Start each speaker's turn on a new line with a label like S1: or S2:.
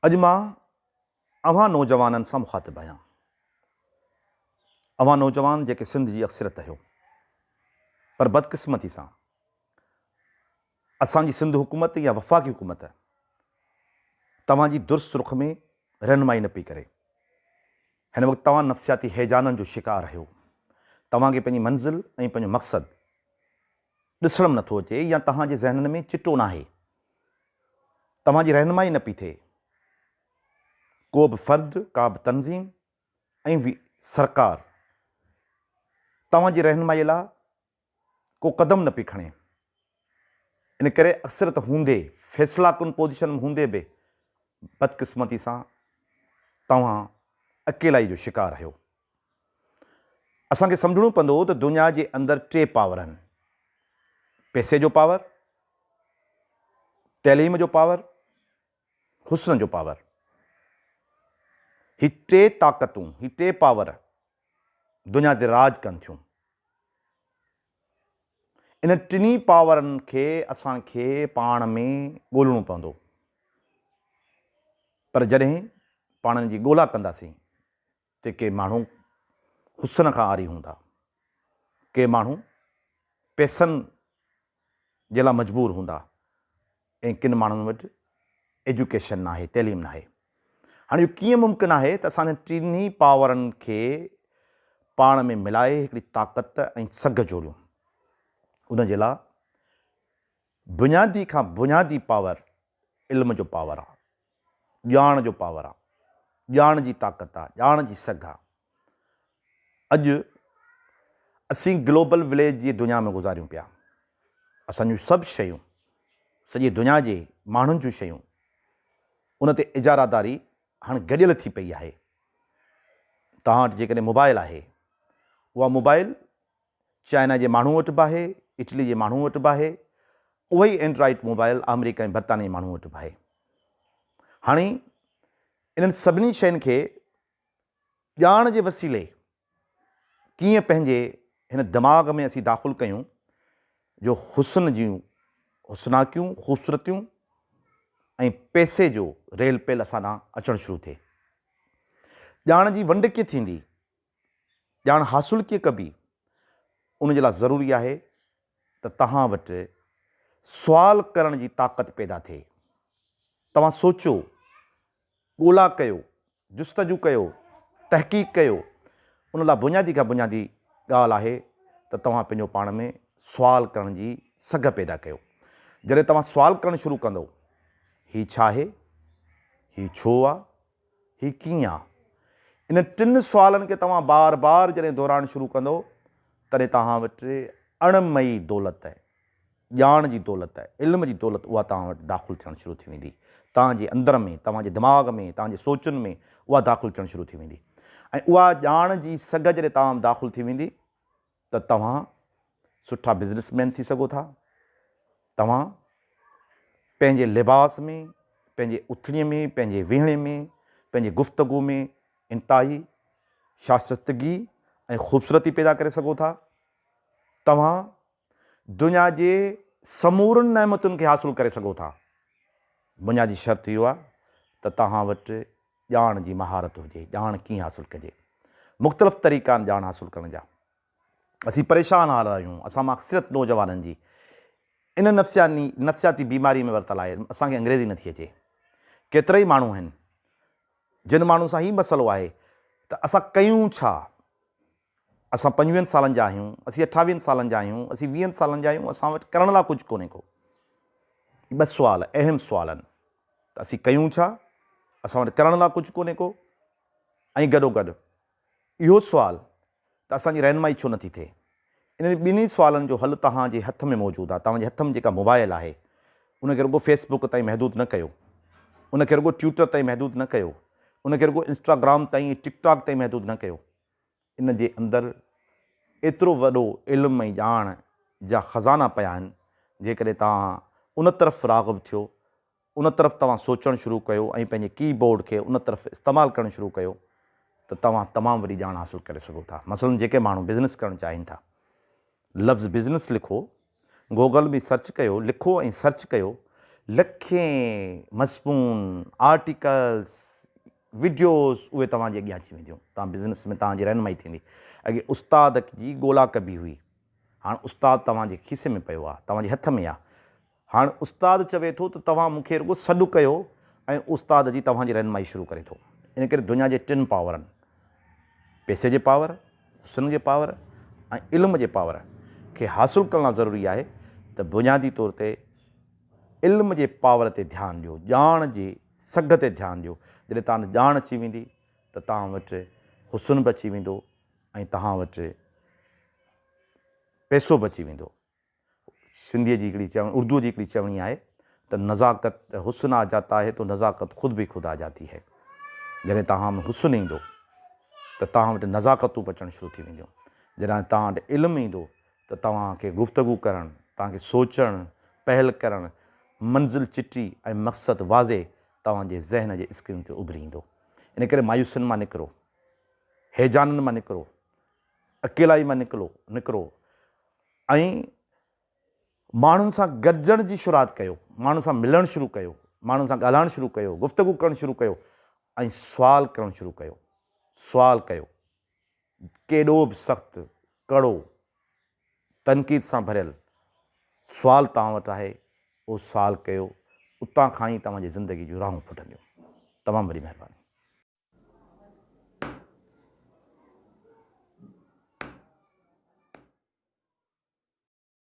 S1: اڄ مان اوهان نوجوانن سان مخاطب آهيان. اوهان نوجوان جيڪي سنڌ جي اڪثريت آهيو پر بدقسمتي سان اسان جي سنڌ حڪومت يا وفاقي حڪومت توهان جي درست رخ ۾ رهنمائي نه پئي ڪري. هن وقت توهان نفسياتي هيجانن جو شڪار آهيو. توهان کي پنهنجي منزل ۽ پنهنجو مقصد ڏسڻ م نٿو اچي يا توهان جي ذهنن ۾ چٽو ناهي. توهان جي رهنمائي نه پئي ٿئي. ڪو به فرد، ڪا به تنظيم ۽ سرڪار توهان جي رهنمائي لاء ڪو قدم نه پئي کڻي. ان ڪري اڪثريت هوندي، فيصلا ڪن پوزيشن ۾ هوندي به بدقسمتي سان توهان اڪيلائي جو شڪار آهيو. اسان کي سمجهڻو پوندو ته دنيا جي اندر ٽي پاور آهن. پئسي جو پاور، تعليم جو پاور، حسن جو پاور. هي ٽي طاقتون، هي ٽي پاور دنيا تي راڄ ڪن ٿيون. انهن ٽنهي پاورن کي اسان کي پاڻ ۾ ڳولڻو پوندو. پر جڏهن پاڻ ان جي ڳولا ڪنداسين ته ڪي ماڻهو حسن کان عاري هوندا، ڪي ماڻهو پئسن جي لاء مجبور هوندا ۽ ڪن ماڻهن وٽ ايجوڪيشن ناهي، تعليم ناهي. هاڻي اهو ڪيئن ممڪن آهي ته اسان انهن ٽنهي پاورن کي پاڻ ۾ ملائي هڪڙي طاقت ۽ سگهه جوڙيون؟ ان جي لاء بنيادي کان بنيادي پاور علم جو پاور آ، ڄاڻ جو پاور آ، ڄاڻ جي طاقت آ، ڄاڻ جي سگهه آ. اڄ اسين گلوبل وليج جي دنيا ۾ گذاريون پيا. اسان جون سڀ شيون، سڄي دنيا جي ماڻهن جون شيون ان تي اجاره داري هاڻ گڏيل ٿي پئي آهي. توهان وٽ جيڪڏهن موبائل آهي، اها موبائل چائنا جي ماڻهو وٽ به آهي، اٽلي جي ماڻهو وٽ به آهي، اها ئي اينڊرائيڊ موبائل آمريڪا ۽ برطانيه جي ماڻهو وٽ به آهي. هاڻي انهن سڀني شين کي ڄاڻ جي وسيلي ڪيئن پنهنجي هن دماغ ۾ اسين داخل ڪيون جو حسن جون حسناڪيون، خوبصورتيون ۽ پئسي جو ريل پيل اسان ڏانهن اچڻ شروع ٿئي. ڄاڻ جي ونڊ ڪيئن ٿيندي؟ ڄاڻ حاصل ڪيئن ڪبي؟ ان جي لاء ضروري آهي ته توهان وٽ سوال ڪرڻ جي طاقت پيدا ٿئي. توهان سوچيو، ڳولا ڪيو، جستجو ڪيو، تحقيق ڪيو، ان لاء بنيادي کان بنيادي ڳالهه آهي ته توهان پنهنجو پاڻ ۾ سوال ڪرڻ جي سگهه پيدا ڪيو. جڏهن توهان سوال ڪرڻ شروع ڪندؤ، هي ڇا آهي؟ هي ڇو آ؟ هي ڪيئن آ؟ انهن ٽن سوالن کي توهان بار بار جڏهن دهرائڻ شروع ڪندؤ، تڏهن توهان وٽ اڻ مئي دولت ڄاڻ جي دولت، علم جي دولت اها توهان وٽ داخل ٿيڻ شروع ٿي ويندي. توهان جي اندر ۾، توهان جي دماغ ۾، توهان جي سوچن ۾ اها داخل ٿيڻ شروع ٿي ويندي ۽ اها ڄاڻ جي سگهه جڏهن توهان ۾ داخل ٿي ويندي ته توهان سٺا بزنس مين ٿي سگهو ٿا. توهان پنهنجي لباس ۾، پنهنجي اٿڻي ۾، پنهنجي ويهڻي ۾، پنهنجي گفتگو ۾ انتهائي شاستگي ۽ خوبصورتي پيدا ڪري سگهو ٿا. توهان دنيا جي سمورن نعمتن کي حاصل ڪري سگهو ٿا. بنيادي شرط اهو آهي ته توهان وٽ ڄاڻ جي مهارت هجي، ڄاڻ ڪيئن حاصل ڪجي. مختلف طريقا آهن ڄاڻ حاصل ڪرڻ جا. اسين پريشان حال آهيون، اسان مان اڪثريت نوجوانن جي ان نفسياني نفسياتي بيماري ۾ ورتل آهي، اسان کي انگريزي نٿي اچي. ڪيترائي ماڻهو آهن جن ماڻهن سان هي مسئلو آهي ته اسان ڪيون ڇا؟ اسان پنجويهن سالن جا آهيون، اسين اٺاويهن سالن جا آهيون، اسين ويهن سالن جا آهيون، اسان وٽ ڪرڻ لاء ڪجهه ڪونهي ڪو. هي ٻه سوال اهم سوال آهن ته اسين ڪيون ڇا؟ اسان وٽ ڪرڻ لاء ڪجهه ڪونهي ڪو ۽ گڏوگڏ اهو سوال ته اسان جي رهنمائي ڇو نٿي ٿئي؟ انهن ٻنهي سوالن جو حل توهان جي هٿ ۾ موجود آهي. توهان جي هٿ ۾ جيڪا موبائل آهي، ان کي رڳو فيس بڪ تائين محدود نه ڪيو، ان کي رڳو ٽيوٽر تائين محدود نه ڪيو، ان کي رڳو انسٽاگرام تائين ۽ ٽڪ ٽاڪ تائين محدود نه ڪيو. ان جي اندر ايترو وڏو علم ۽ ڄاڻ جا خزانا پيا آهن، جيڪڏهن توهان ان طرف راغب ٿيو ان طرف توهان سوچڻ شروع ڪيو ۽ پنهنجي ڪي بورڊ کي ان طرف استعمال ڪرڻ شروع ڪيو ته توهان تمام وڏي ڄاڻ حاصل ڪري سگهو ٿا. مثلاً جيڪي ماڻهو بزنس ڪرڻ چاهين ٿا. لفظ بزنس لکو، گوگل ۾ سرچ ڪيو، لکو ۽ سرچ ڪيو لکين مضمون، آرٽيڪلز، وڊيوز اهي توهان جي اڳيان اچي وينديون. توهان بزنس ۾ توهان جي رهنمائي ٿيندي. اڳي استاد جي ڳولا ڪبي هئي. هاڻ استاد توهان جي کيسي ۾ پيو آهي، توهان جي هٿ ۾ آهي. هاڻ استاد چوي ٿو ته توهان مون کي رڳو سڏ ڪيو ۽ استاد جي توهان جي رهنمائي شروع ڪري ٿو. ان ڪري دنيا جي ٽن پاورن، پئسي جي پاور، حسن جي پاور ۽ علم جي پاور کي حاصل ڪرڻ لاء ضروري آهي ته بنيادي طور تي علم جي پاور تي ڌيان ڏيو، ڄاڻ جي سگهه تي ڌيان ڏيو. جڏهن توهان وٽ ڄاڻ اچي ويندي ته توهان وٽ حسن به اچي ويندو ۽ توهان وٽ پئسو به اچي ويندو. سنڌيء جي هڪڙي چوڻي، اردوء جي هڪڙي چوڻي آهي ته نزاڪت، حسن آ جاتا هي تو نزاڪت خود به خود آ جاتي هي. جڏهن توهان ۾ حسن ايندو ته توهان وٽ نزاڪتون به اچڻ شروع ٿي وينديون. جڏهن توهان وٽ علم ايندو ته توهان کي گفتگو ڪرڻ، توهان کي سوچڻ، پهل ڪرڻ، منزل چٽي ۽ مقصد واضح توهان جي ذهن جي اسڪرين تي اڀري ايندو. ان ڪري مايوسين مان نڪرو، هيجانن مان نڪرو، اڪيلائي مان نڪلو، نڪرو ۽ ماڻهن سان گڏجڻ جي شروعات ڪيو، ماڻهن سان ملڻ شروع ڪيو، ماڻهن سان ڳالهائڻ شروع ڪيو، گفتگو ڪرڻ شروع ڪيو ۽ سوال ڪرڻ شروع ڪيو، سوال ڪيو. ڪيڏو به سخت، ڪڙو، تنقيد سان ڀريل سوال توهان وٽ آهي، اهو سوال ڪيو، اتان کان ئي توهان جي زندگي جون راهون ڦٽنديون. تمام وڏي مهرباني.